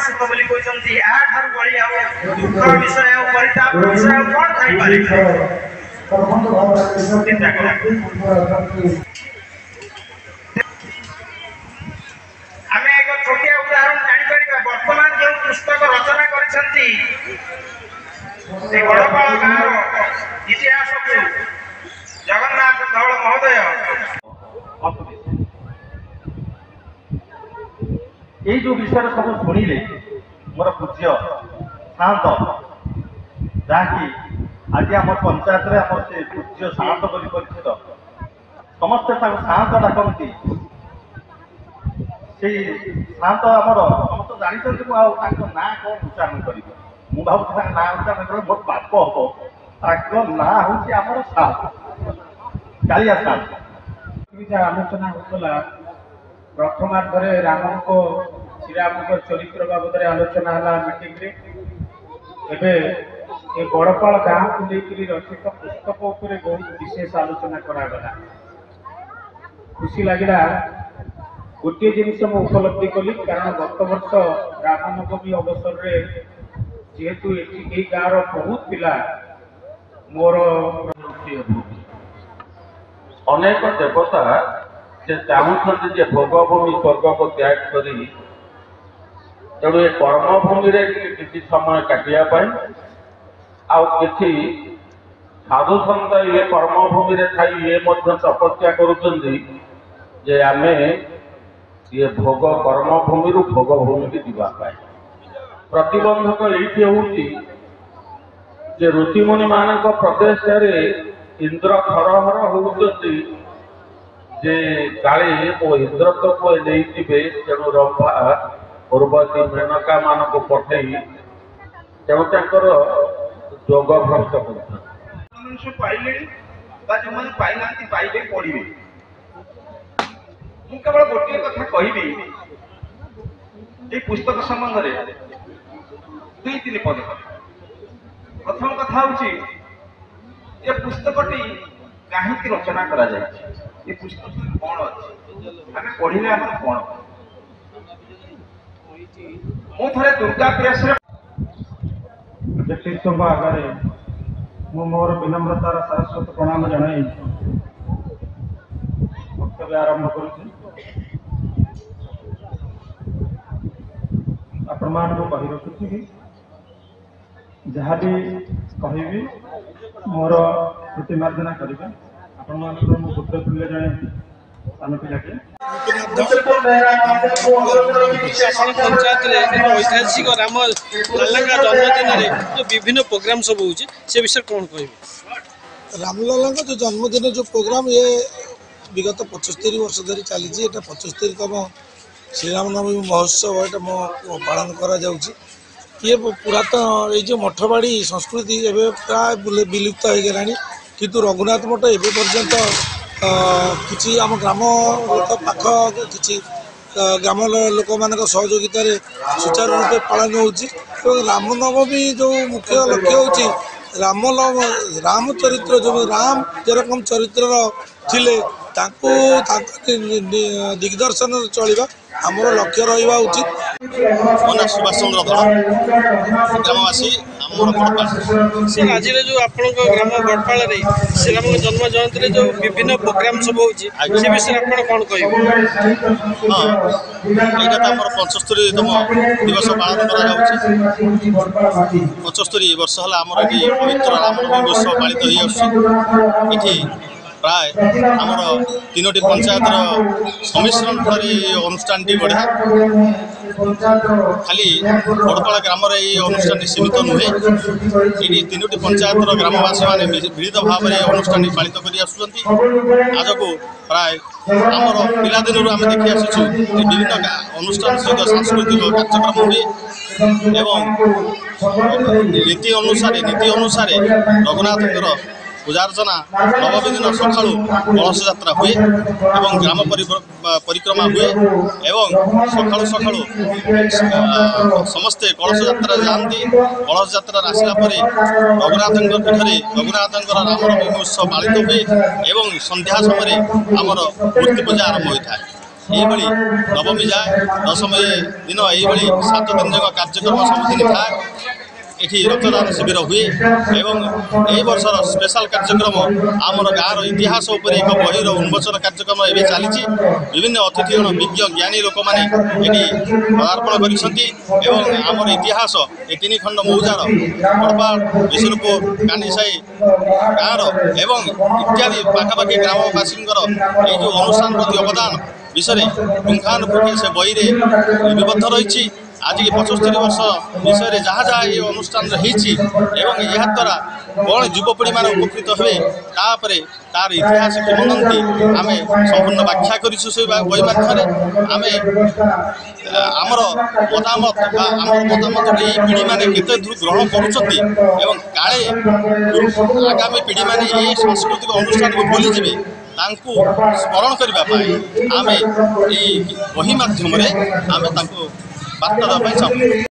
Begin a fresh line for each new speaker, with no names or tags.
ସୁତ ବୋଲି କହିଛନ୍ତି। ଏହାଠାରୁ ବଳି ଆଉ ଦୁଃଖର ବିଷୟ ଆଉ ପରିତାପର ବିଷୟ ଆଉ କଣ ଥାଇପାରେ? ଚିନ୍ତା କର। ଆମେ ଏକ ଛୋଟିଆ ଉଦାହରଣ ଜାଣିପାରିବା। ବର୍ତ୍ତମାନ ଯେଉଁ ପୁସ୍ତକ ରଚନା କରିଛନ୍ତି ସେ ବଡ଼ପାଳ ଗାଁର ଇତିହାସକୁ ଜଗନ୍ନାଥ ଧଳ ମହୋଦୟ,
ଏଇ ଯୋଉ ବିଷୟରେ ସବୁ ଶୁଣିଲେ ମୋର ପୂଜ୍ୟ ସାଆନ୍ତ, ଯାହାକି ଆଜି ଆମ ପଞ୍ଚାୟତରେ ଆମର ସେ ପୂଜ୍ୟ ସାଆନ୍ତ ବୋଲି ପରିଚିତ, ସମସ୍ତେ ତାଙ୍କୁ ସାଆନ୍ତ ଡାକନ୍ତି। ସେଇ ସାଆନ୍ତ ଆମର ସମସ୍ତେ ଜାଣିଛନ୍ତି। ମୁଁ ଆଉ ତାଙ୍କ ନାଁ କଣ ଉଚ୍ଚାରଣ କରିବି? ମୁଁ ଭାବୁଛି ତାଙ୍କ ନାଁ ଉଚ୍ଚାରଣ କଲେ ବହୁତ ପାପ ହବ। ତାଙ୍କ ନାଁ ହଉଛି ଆମର ସାଆନ୍ତ, କାଳିଆ ସାଆନ୍ତ।
ଯାହା ଆଲୋଚନା ହେଉଥିଲା, ପ୍ରଥମାର୍ଦ୍ଧରେ ରାମଙ୍କ ଶ୍ରୀରାମଙ୍କ ଚରିତ୍ର ବାବଦରେ ଆଲୋଚନା ହେଲା ମିଟିଂରେ। ଏବେ ଏ ବଡ଼ପାଳ ଗାଁକୁ ନେଇକରି ରଚିତ ପୁସ୍ତକ ଉପରେ ବହୁତ ବିଶେଷ ଆଲୋଚନା କରାଗଲା। ଖୁସି ଲାଗିଲା। ଗୋଟିଏ ଜିନିଷ ମୁଁ ଉପଲବ୍ଧି କଲି, କାରଣ ଗତ ବର୍ଷ ରାମନବମୀ ଅବସରରେ ଯେହେତୁ ଏଠି ଏଇ ଗାଁର ବହୁତ ପିଲା ମୋର
ଅନେକ ଦେବତା ସେ ଚାହୁଁଛନ୍ତି ଯେ ଭୋଗଭୂମି ସ୍ୱର୍ଗକୁ ତ୍ୟାଗ କରି ତେଣୁ ଏ କର୍ମଭୂମିରେ କିଛି ସମୟ କାଟିବା ପାଇଁ, ଆଉ କିଛି ସାଧୁ ସନ୍ଥ ଇଏ କର୍ମଭୂମିରେ ଥାଇ ଇଏ ମଧ୍ୟ ତପସ୍ୟା କରୁଛନ୍ତି ଯେ ଆମେ ଇଏ ଭୋଗ କର୍ମଭୂମିରୁ ଭୋଗ ଭୂମିକି ଯିବା ପାଇଁ। ପ୍ରତିବନ୍ଧକ ଏଇଠି ହେଉଛି ଯେ ଋଷିମୁନି ମାନଙ୍କ ପ୍ରଚେଷ୍ଟାରେ ଇନ୍ଦ୍ର ଥରହର ହଉଛନ୍ତି ଯେ କାଳେ ମୋ ଇନ୍ଦ୍ରତ୍ୱକୁ ନେଇଯିବେ। ତେଣୁ ରମ୍ଭା, ଉର୍ବଶୀ, ମେନକା ମାନଙ୍କୁ ପଠେଇ ତେଣୁ ତାଙ୍କର ଯୋଗ ଭ୍ରଷ୍ଟ କରୁଛନ୍ତି।
ସବୁ ପାଇଲେଣି ବା ଯେଉଁମାନେ ପାଇନାହାନ୍ତି ପାଇବେ, ପଢିବେ। ମୁଁ କେବଳ ଗୋଟିଏ କଥା କହିବି ଏଇ ପୁସ୍ତକ ସମ୍ବନ୍ଧରେ, ଦୁଇ ତିନି ପଦ କଥା। ପ୍ରଥମ କଥା ହଉଛି, ଏ ପୁସ୍ତକଟି କାହିଁକି ରଚନା କରାଯାଇଛି? ଏ ପୁସ୍ତକ କଣ ଅଛି? ଆମେ ପଢିଲେ ଆମର କଣ? ମୁଁ ଥରେ ଦୁର୍ଗା ପ୍ରେସରେ
ବ୍ୟକ୍ତିତ୍ୱଙ୍କ ଆଗରେ ମୁଁ ମୋର ବିନମ୍ରତାର ସାରସ୍ୱତ ପ୍ରଣାମ ଜଣାଇ ବକ୍ତବ୍ୟ ଆରମ୍ଭ କରୁଛି। ଆପଣମାନଙ୍କୁ କହି ରଖୁଛି କି ଯାହା ବି କହିବି ମୋର ତ୍ରୁଟି ମାର୍ଜନା କରିବେ। ଆପଣମାନଙ୍କର ମୁଁ ପୁତ୍ର ତୁଲ୍ୟ ଜଣେ ସାନ ପିଲାଟିଏ।
ପଞ୍ଚାୟତରେ ଏକ ଐତିହାସିକ ରାମ ଲାଲାଙ୍କ ଜନ୍ମଦିନରେ ଯେଉଁ ବିଭିନ୍ନ ପ୍ରୋଗ୍ରାମ ସବୁ ହେଉଛି, ସେ ବିଷୟରେ କ'ଣ କହିବେ?
ରାମଲାଲାଙ୍କ ଯେଉଁ ଜନ୍ମଦିନ ଯେଉଁ ପ୍ରୋଗ୍ରାମ, ଇଏ ବିଗତ 75 ବର୍ଷ ଧରି ଚାଲିଛି। ଏଇଟା 75ତମ ଶ୍ରୀରାମନବମୀ ମହୋତ୍ସବ, ଏଇଟା ମୋ ପାଳନ କରାଯାଉଛି। ଇଏ ପୁରାତନ ଏଇ ଯେଉଁ ମଠବାଡ଼ି ସଂସ୍କୃତି ଏବେ ପ୍ରାୟ ବିଲୁପ୍ତ ହେଇଗଲାଣି, କିନ୍ତୁ ରଘୁନାଥ ମଠ ଏବେ ପର୍ଯ୍ୟନ୍ତ କିଛି ଆମ ଗ୍ରାମ ଲୋକ ପାଖ କିଛି ଗ୍ରାମ ଲୋକମାନଙ୍କ ସହଯୋଗିତାରେ ସୁଚାରୁ ରୂପେ ପାଳନ ହେଉଛି। ଏବଂ ରାମନବମୀ ଯେଉଁ ମୁଖ୍ୟ ଲକ୍ଷ୍ୟ ହେଉଛି ରାମ ରାମ ଚରିତ୍ର, ଯେଉଁ ରାମ ଯେରକମ ଚରିତ୍ରର ଥିଲେ ତାଙ୍କୁ ତାଙ୍କ ଦିଗ୍ଦର୍ଶନ ଚଳିବା ଆମର ଲକ୍ଷ୍ୟ ରହିବା ଉଚିତ।
ମୋ ନାଁ ସୁଭାଷ ଚନ୍ଦ୍ର ଧଳ, ଗ୍ରାମବାସୀ ଆମର ବଡ଼ପାଳ।
ସାର୍, ଆଜିର ଯେଉଁ ଆପଣଙ୍କ ଗ୍ରାମ ବଡ଼ପାଳରେ ଶ୍ରୀରାମଙ୍କ ଜନ୍ମ ଜୟନ୍ତୀରେ ଯେଉଁ ବିଭିନ୍ନ ପ୍ରୋଗ୍ରାମ ସବୁ ହେଉଛି, ସେ ବିଷୟରେ ଆପଣ କ'ଣ କହିବେ?
ହଁ, ଏଇଟା ତ ଆମର 75ତମ ଦିବସ ପାଳନ କରାଯାଉଛି। 75 ବର୍ଷ ହେଲା ଆମର ଏଠି ପବିତ୍ର ରାମନବମୀ ଉତ୍ସବ ପାଳିତ ହୋଇଆସୁଛି। ଏଠି ପ୍ରାୟ ଆମର 3ଟି ପଞ୍ଚାୟତର ସମ୍ମିଶ୍ରଣ ଫଳରେ ଏହି ଅନୁଷ୍ଠାନଟି ବଢ଼େ। ଖାଲି ବଡ଼ପାଳ ଗ୍ରାମରେ ଏହି ଅନୁଷ୍ଠାନଟି ସୀମିତ ନୁହେଁ, ଏଠି 3ଟି ପଞ୍ଚାୟତର ଗ୍ରାମବାସୀମାନେ ମିଳିତ ଭାବରେ ଏହି ଅନୁଷ୍ଠାନଟି ପାଳିତ କରି ଆସୁଛନ୍ତି। ଆଜକୁ ପ୍ରାୟ ଆମର ପିଲାଦିନରୁ ଆମେ ଦେଖି ଆସୁଛୁ ବିଭିନ୍ନ ଅନୁଷ୍ଠାନ ସହିତ ସାଂସ୍କୃତିକ କାର୍ଯ୍ୟକ୍ରମ ହୁଏ ଏବଂ ନୀତି ଅନୁସାରେ ରଘୁନାଥଙ୍କର ପୂଜାର୍ଚ୍ଚନା, ନବମୀ ଦିନ ସକାଳୁ କଳସ ଯାତ୍ରା ହୁଏ ଏବଂ ଗ୍ରାମ ପରିକ୍ରମା ହୁଏ ଏବଂ ସକାଳୁ ସକାଳୁ ସମସ୍ତେ କଳସ ଯାତ୍ରା ଯାଆନ୍ତି। କଳସ ଯାତ୍ରାରେ ଆସିଲା ପରେ ରଘୁନାଥଙ୍କ ପୀଠରେ ରଘୁନାଥଙ୍କର ରାମନବମୀ ଉତ୍ସବ ପାଳିତ ହୁଏ ଏବଂ ସନ୍ଧ୍ୟା ସମୟରେ ଆମର ମୂର୍ତ୍ତି ପୂଜା ଆରମ୍ଭ ହୋଇଥାଏ। ଏଇଭଳି ନବମୀ ଯାଏ ଦଶମୀ ଦିନ ଏଇଭଳି 7 ଦିନ ଯାକ କାର୍ଯ୍ୟକ୍ରମ ସବୁଦିନ ଥାଏ। ଏଠି ରକ୍ତଦାନ ଶିବିର ହୁଏ ଏବଂ ଏହି ବର୍ଷର ସ୍ପେଶାଲ କାର୍ଯ୍ୟକ୍ରମ ଆମର ଗାଁର ଇତିହାସ ଉପରେ ଏକ ବହିର ଉନ୍ମୋଚନ କାର୍ଯ୍ୟକ୍ରମ ଏବେ ଚାଲିଛି। ବିଭିନ୍ନ ଅତିଥିଗଣ, ବିଜ୍ଞ ଜ୍ଞାନୀ ଲୋକମାନେ ଏଠି ପଦାର୍ପଣ କରିଛନ୍ତି ଏବଂ ଆମର ଇତିହାସ ଏ 3 ଖଣ୍ଡ ମୌଜାର ବଡ଼ପାଳ, ବିଷ୍ଣୁପୁର, କାଣ୍ଡିସାହି ଗାଁର ଏବଂ ଇତ୍ୟାଦି ପାଖାପାଖି ଗ୍ରାମବାସୀଙ୍କର ଏଇ ଯେଉଁ ଅନୁଷ୍ଠାନ ପ୍ରତି ଅବଦାନ ବିଷୟରେ ପୁଙ୍ଖାନୁପୁଙ୍ଖ ସେ ବହିରେ ଲିପିବଦ୍ଧ ରହିଛି। ଆଜିକି 75 ବର୍ଷ ବିଷୟରେ ଯାହା ଯାହା ଏ ଅନୁଷ୍ଠାନରେ ହେଇଛି ଏବଂ ଏହାଦ୍ୱାରା କ'ଣ ଯୁବପିଢ଼ିମାନେ ଉପକୃତ ହେବେ ତାପରେ ତାର ଇତିହାସ କିମ୍ବଦନ୍ତୀ ଆମେ ସମ୍ପୂର୍ଣ୍ଣ ବ୍ୟାଖ୍ୟା କରିଛୁ। ସେଇ ବହି ମାଧ୍ୟମରେ ଆମେ ଆମର ମତାମତ ବା ଆମର ମତାମତ ଏଇ ପିଢ଼ିମାନେ କେତେ ଦୂର ଗ୍ରହଣ କରୁଛନ୍ତି ଏବଂ କାଳେ ଆଗାମୀ ପିଢ଼ିମାନେ ଏଇ ସାଂସ୍କୃତିକ ଅନୁଷ୍ଠାନକୁ ଭୁଲିଯିବେ, ତାଙ୍କୁ ସ୍ମରଣ କରିବା ପାଇଁ ଆମେ ଏଇ ବହି ମାଧ୍ୟମରେ ଆମେ ତାଙ୍କୁ ବାର୍ତ୍ତା ଦେବା ପାଇଁ ଚାହୁଁଛୁ।